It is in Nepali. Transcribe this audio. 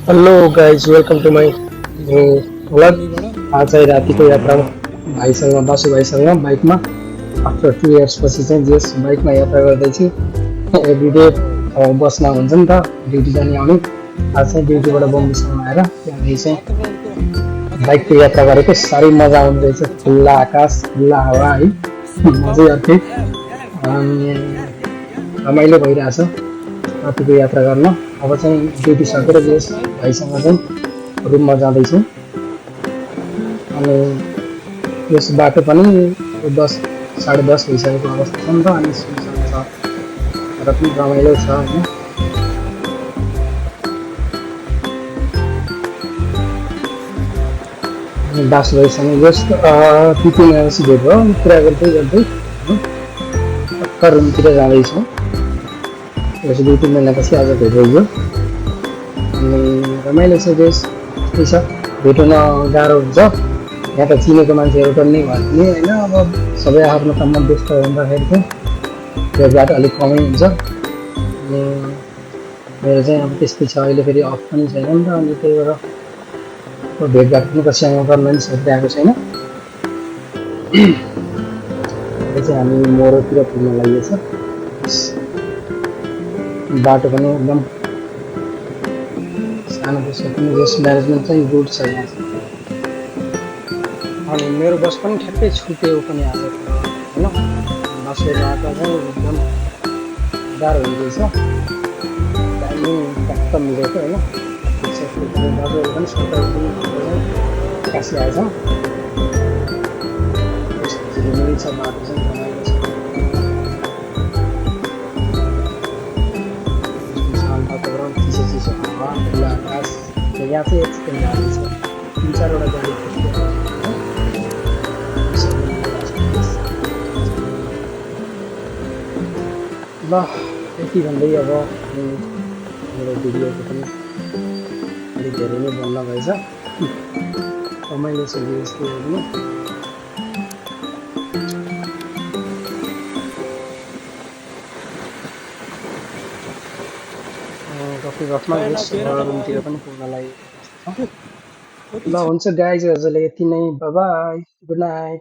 Hello guys welcome to my new vlog. आज चाहिँ रातिको यात्रामा भाइसँग बासु भाइसँग बाइकमा आफ्टर 2 इयर्स पछि चाहिँ जस बाइकमा यात्रा गर्दैछु। एभ्रिडे बसमा हुन्छ नि त ड्युटी जाने आउने। आज चाहिँ ड्युटीबाट बम्बीसम्म आएर त्यहाँदेखि चाहिँ बाइकको यात्रा गरेको साह्रै मजा आउँदो रहेछ। खुल्ला आकाश खुल्ला हावा है मजै अर्कै रमाइलो भइरहेछ रातिको यात्रा गर्न। अब चाहिँ ड्युटी सकेर जस भाइसँग चाहिँ रुममा जाँदैछु अनि यस बाटो पनि 10 10:30 भइसकेको अवस्था छ नि त अनि सुनसान छ र पनि रमाइलो छ होइन। अनि दासु भाइसँग जस 2-3 महिनापछि भेट भयो कुरा गर्दै गर्दै टक्क रुमतिर जाँदैछौँ। यस 2-3 महिनापछि आज भेट भइयो अनि रमाइलो छ। जस त्यस्तै छ, भेट हुन गाह्रो हुन्छ। यहाँ त चिनेको मान्छेहरू टन्नै भयो भने होइन, अब सबै आफ्नो काममा व्यस्त हुँदाखेरि चाहिँ भेटघाट अलिक कमै हुन्छ। अनि मेरो चाहिँ अब त्यस्तै छ, अहिले फेरि अफ पनि छैन नि त अनि त्यही भएर भेटघाट पनि कसैसँग गर्न पनि सकिरहेको छैन। अहिले चाहिँ हामी मोरोतिर पुग्न लागेको छ। बाटो पनि एकदम सानो बस पनि बस म्यानेजमेन्ट चाहिँ गुड छ यहाँ चाहिँ। अनि मेरो बस पनि ठ्याक्कै छुट्यो पनि आज होइन। बसले आएको चाहिँ एकदम गाह्रो हुँदैछ, टाइमिङ ट्याक्क मिलेको होइन। बाटोहरू पनि सरकारी पनि कासी आएछ, झिलिमिली छ बाटो चाहिँ रमाइलो छ। सुनसान वातावरण, चिसो चिसो हावा, खुला आकाश। यहाँ चाहिँ एक्सिडेन्ट गाडी छ, 3-4वटा गाडी खस्यो ल। यति भन्दै अब मेरो भिडियोको पनि अलिक धेरै नै बन्न भएछ। रमाइलो छ यस्तो हेर्नु। गफी गफमा रुमतिर पनि पुग्न लागेको ल। हुन्छ गाइजहरूलाई यति नै, बाई बाई, गुड नाइट।